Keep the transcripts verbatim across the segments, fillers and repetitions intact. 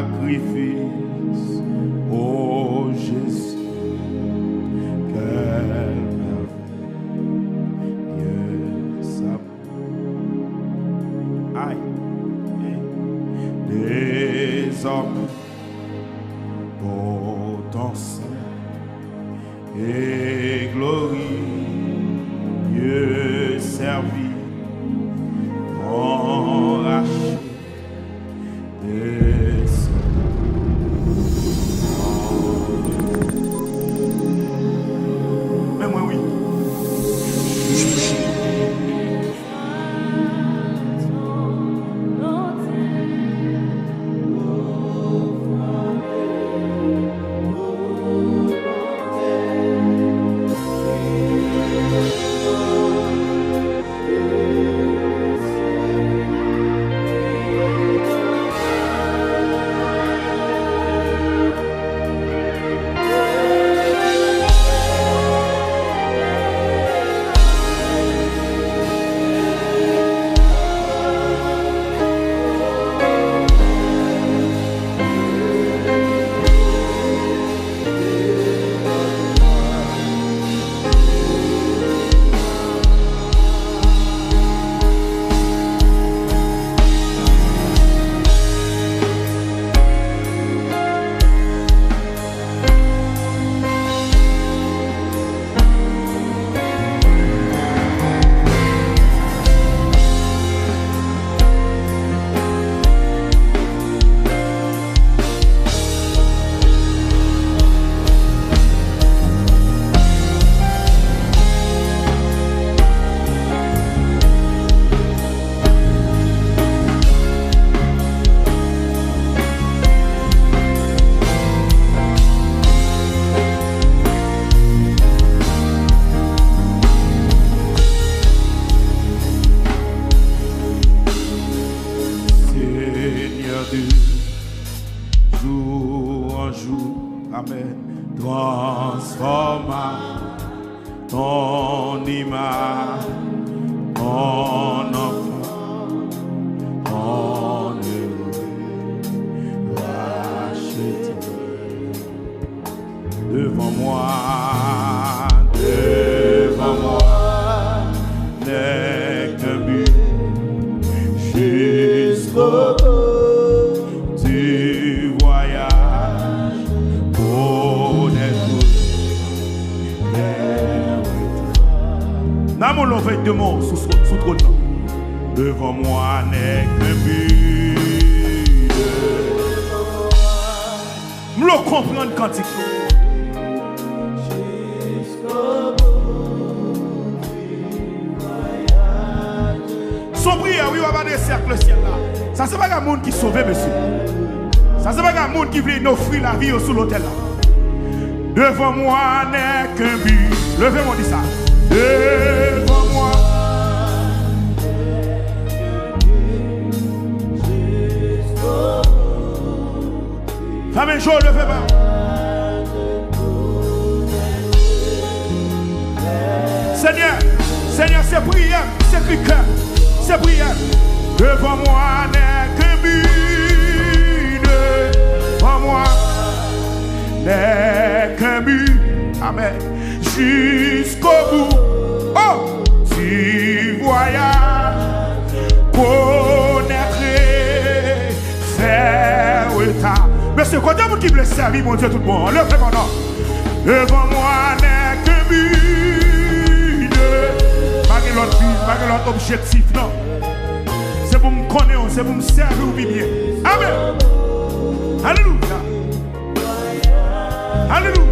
Sacrifice, oh Jésus, quel merveilleux amour. Aïe, désormais, pour ton saint et glorieux service, enraché de sang. Men mwen, wi. Seigneur Dieu, jour en jour, amen, transforme à ton image, ton enfant, ton heureux, racheté. Devant moi, devant moi, n'est qu'un but, jusqu'au bout du voyage, pour n'être Nan moun love de mò sou, sou, sou twòn nan. Devant moi n'est qu'un but. M lo konprann kantik yo. Son priyè, wi, w ap adrese ak lesyèl la. Sa se bagay moun ki sove, mesye. Sa se bagay moun ki vle ofri lavi yo sou lotèl la. Devant moi n'est qu'un but. Leve men w, di sa. Devant moi. Fèmen je w, leve men w. Senyè, Senyè, se priyè m, se kri kè m, se priyè m. Devant moi n'est qu'un but, devant moi n'est qu'un but. Amen. Jusqu'au bout, oh, du voyage, connaître, faire ta. Mesye, kote moun ki vle sèvi Bondye tout bon? Leve men w non. Devant moi n'est qu'un but. Pa gen lòt bi, pa gen lòt objektif, non. Se pou m konnen w, se pou m sèvi w pi byen. Amen. Alelouya. Alelouya.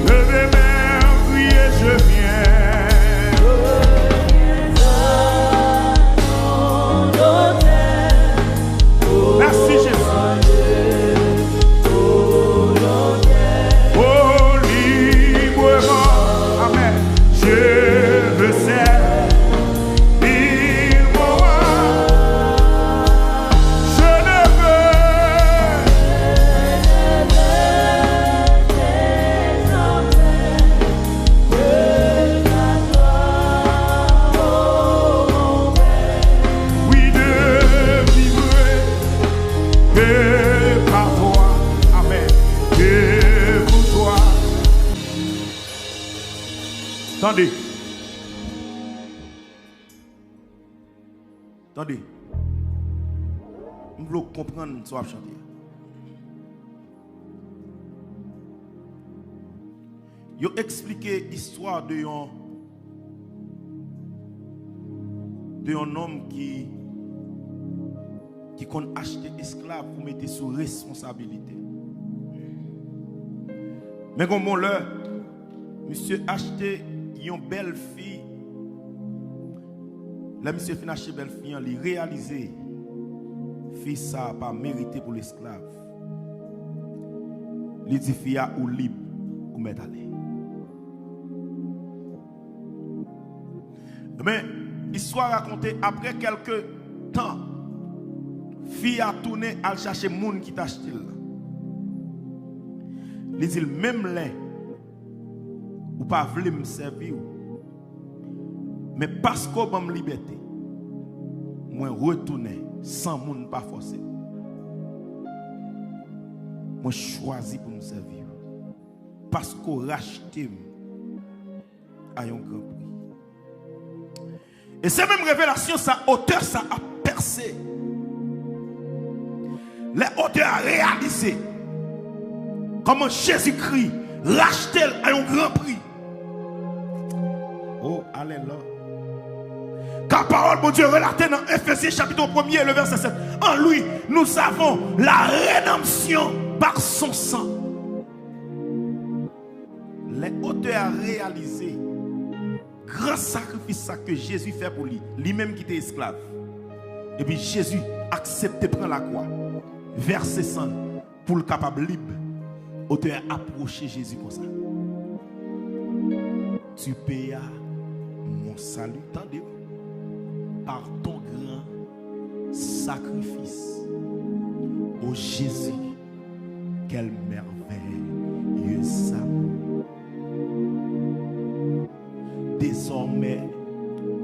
Leve men w, kriye, je viens. Merci, Jésus. Oh, librement. Amen. Je veux servir. Tande. Tande. M vle w konprann sa w ap chante a. Yo eksplike istwa de yon, de yon nonm ki, ki konn achte esklav pou mete sou responsabilite. Men gon bon lè, misye achte yon bèl fi. Lè misye fin achte bèl fi an, li reyalize fi sa a pa merite pou l esklav. Li di fi a, "Ou lib, ou mèt ale." Men, istwa rakonte, apre kèlke tan, fi a tounen al chache moun ki t achte l la. Li di l, "Menm lè ou pa vle m sèvi w, men paske w ban m libète, mwen retounen san moun pa fòse m. Mwen chwazi pou m sèvi w, paske w rachte m a yon gran pri." E se menm revelasyon sa, otè sa ap pèse. Lè otè a reyalize kòman Jezikri rachte l a yon gran pri. Oh, alelouya. Ka pawòl Bondye relate nan Efezyen chapit premye, le vèsè sèt. En lui, nous avons la rédemption par son sang. Lè otè a reyalize gran sakrifis sa ke Jezi fè pou li, li menm ki te esklav. Epi Jezi aksepte pran lakwa, vèse san l pou l kapab lib. Otè a apwoche Jezi konsa. Tu payas mon salut, tande, par ton grand sacrifice. O Jezi, quel merveilleux amour. Désormais,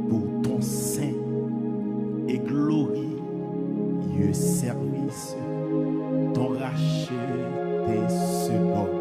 pour ton saint et glorieux service, ton racheté se donne.